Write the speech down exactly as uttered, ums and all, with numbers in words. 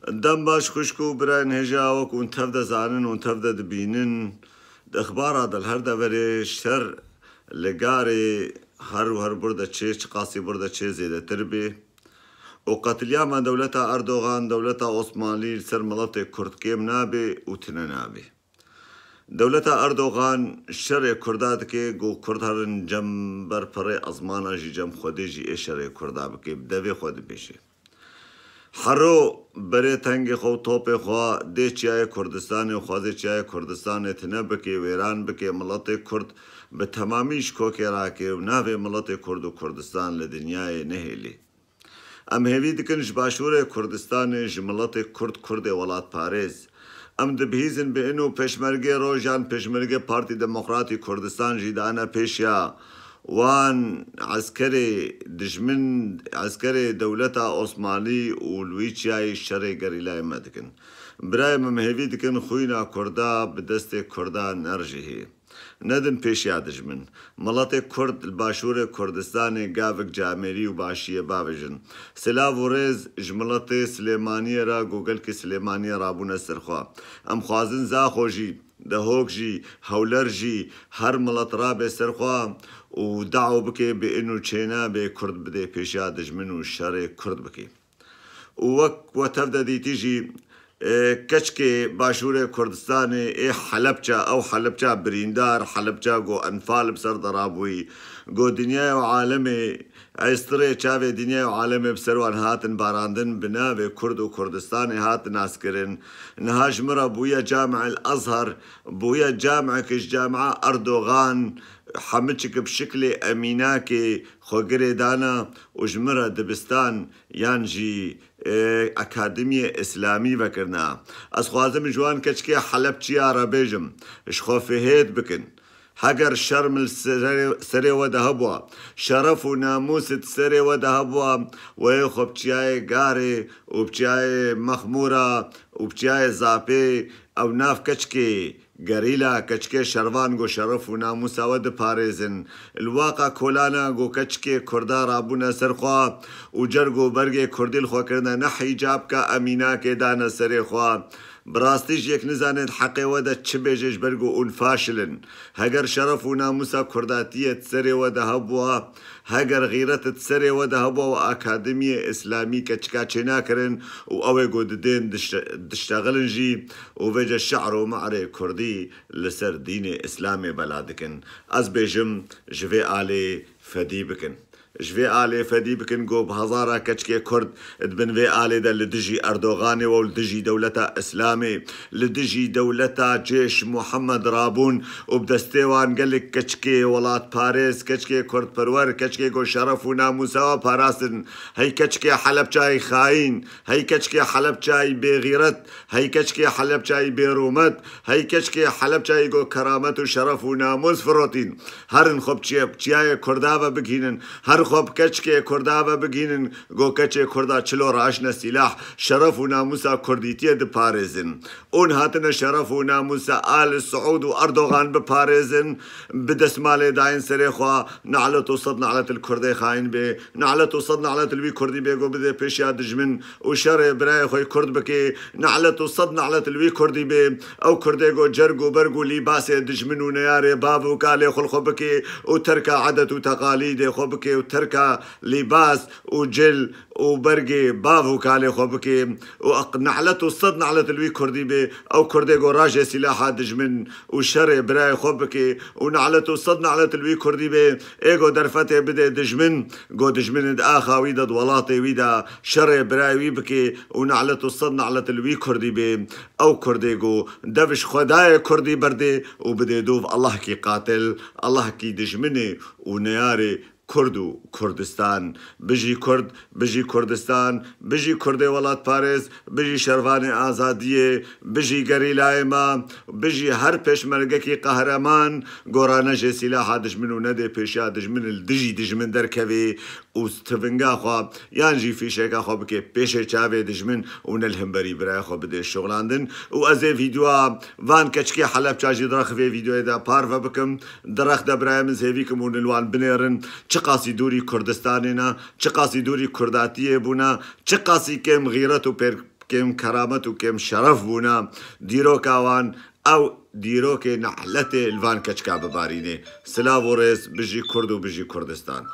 Dem baş xwişk û birayên hêja, wek hûn tev de zanin, hûn tev de dibînin, di ixbara de li her deverê şer li garê her û her bur de çê, çiqasî bur de çê zêdetir bê û qetiliyama dewleta Erdogan, dewleta Osmanlî li ser miletê Kurd kêm nabê û tune nabê. Dewleta Erdogan şerê Kurda dike, ku Kurd herin cem ber pirê ezmana jî, cem Xwedê jî ê şerê Kurda bike, bi devê xwe dibêje. Hero berê tengê xwe û topê xwe dê çiyayê Kurdistanê û xwezê çiyayê Kurdistanê tine bike, wêran bike, miletê Kurd bi temamî ji kokê rake û navê miletê Kurd û Kurdistan li dinyayê nehêlê. Em hêvî dikin ji Başûrê Kurdistanê, ji miletê Kurd, Kurdê welatparêz. Em dibihîzin bi ino pêşmergê rojan, pêşmergê Partî Demokratî Kurdistan jî dane pêşiya wan eskerê dijmin, eskerê dewleta Osmanlî û li wî çiyayê şerê gerîlayê me dikin. Birayê min, em hêvî dikin xwîna Kurda bi destê Kurda nerjihê. Nedin pêşiya dijmin. Miletê Kurd li Başûrê Kurdistanê gavik camêrî û başiyê bavêjin. Silav û rêz ji miletê Silêmaniyê re, ku gelkê Silêmaniyê rabûne ser xwe. Em xwazin Zaxo jî, Dehok jî, Hewler jî, her milet rabe ser xwe û dawo bike bi ino çêna bê Kurd bide pêşiya dijmin û şerê Kurd bike. Û wek we tev de dîtî jî, e, keçkê Başûrê Kurdistanê ê Helepça, ew Helepça birîndar, Helepça go enfal bi ser de rabûyî, go dinyaya û alemê, estirê çavê dinyaya û alemê bi ser wan hatin barandin, bi navê Kurd û Kurdistanê hatin naskirin. Niha ji min re bûye Cami'el Ezher, bûye cami'ek ji cami'a Erdogan, hemû çik bi şiklê emînakê xwe girê dana û ji min re dibistan yan jî, e, Akademiyê Îslamî vekirina. Ez xwazim ji wan keçikê Helepçiya re bêjim, ji xwe fihêt bikin. Heger şerm li serê, serê we de hebûa, şeref û namûs di serê we de hebûa, wê xwe bi çiyayê Garê û bi çiyayê Mexmûra û bi çiyayê Zapê ew nav keçikê gerîla, keçikê şervan go şeref û namûsa we diparêzin. Li waqa kolana go keçikê Kurda rabûne ser xwe û cerg û bergê Kurdî li xwe kirine, ne hîcabka emînakê dane serê xwe. Bi rastî jî yek nizane di heqê we de çi bêje, ji ber go hûn faşil in. Heger şeref û namûsa Kurdatiyê di serê we de hebûa, heger xîret di serê we de hebûa, we Akademiyê Îslamî keçika çênakirin û ew ê go didên dişte-, diştexilin jî û vêce şe'r û me'rê Kurdî li ser dînê Îslamê bela dikin. Ez bêjim, ji vê alê fedî bikin. Ji vê alê fedî bikin, go bi hezara keçikê Kurd di bin vê alê de li dijî Erdoganê û li dijî dewleta Îslamê, li dijî dewleta Cêş Muhammed rabûn û bi destê wan gelek keçikê welatparêz, keçikê kurdperwer, keçikê go şeref û namûsa we parastin. Hey keçikê Helepçayî xayîn, hey keçikê Helepçayî bêxîret, hey keçikê Helepçayî bêrûmet, hey keçikê Helepçayî go keramet û şeref û namûs firotîn. Herin xwe bi çiye-, çiyayê Kurda ve bigihînin. Her xwe bi keçikê Kurda ve bigihînin. Go keçê Kurda çilo raşne sîlah. Şeref û namûsa Kurdîtiyê diparêzin. Hûn hatine şeref û namûsa Al Saûd û Erdogan biparêzin. Bi destmalê dayên serê xwe. Nalet û sed nalet li Kurdê xayîn bê. Nalet û sed nalet li wî Kurdî bê go bide pêşiya dijmin û şerê birayê xwe Kurd bike. Nalet û sed nalet li wî Kurdî bê. Ew Kurdê go cerg û berg û lîbasê dijmin û neyarê bav û kalê xwe li xwe bike û terka edet û teqalîdê xwe bike û terka lîbas û cil û bergê bav û kalê xwe bike û eq-, nalet û sed nalet li wî Kurdî bê. Ew Kurdê go rajê sîlaha dijmin û şerê birayê xwe bike û nalet û sed nalet li wî Kurdî bê. Ê go derfetê bide dijmin, go dijmin di axa wî de, di welatê wî de şerê birayê wî bike û nalet û sed nalet li wî Kurdî bê. Ew Kurdê go dev ji xwe dayê Kurdî berdê û bidê dov Allahkî qatil, Allahkî dijminê û neyarê Kurd û Kurdistan. Bijî Kurd, bijî Kurdistan, bijî Kurdê welatparêz, bijî şervanê azadiyê, bijî gerîlayê me, bijî her pêşmergekî qehreman, go ranejê sîlaha dijmin û nedê pêşiya dijmin li dijî dijmin derkevê û tivinga xwe yan jî fîşeka xwe bike pêşê çavê dijmin û ne li hemberî birayê xwe bidê şixulandin. Û ez ê vîdeoya van keçikê Helepça jî di rex vê vîdeoyê de parve bikim. Di rex de birayê min, ez hêvî kim hûn li wan binêrin. Çiqasî dûrî Kurdistanê ne, çiqasî dûrî Kurdatiyê bûne, çiqasî kêm xîret û pêr-, kêm keramet û kêm şeref bûne, dîroka wan ew dîrokê nehletê li van keçika bibarînê. Silav û rêz, bijî Kurd û bijî Kurdistan.